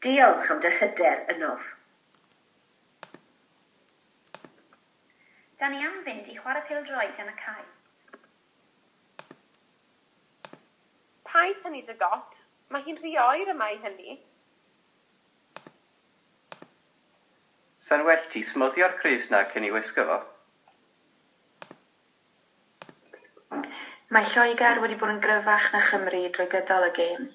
Diolch am dy hyder ynof. Da ni am fynd i chwarae pêl-droed yn y cae. Paid tynnu dy got, mae hi'n rhy oer yma i hynny. Sa'n well ti smwddio'r crys 'na cyn 'i wisgo fo. Mae Lloegr wedi bod yn gryfach na Chymru drwy gydol y gêm.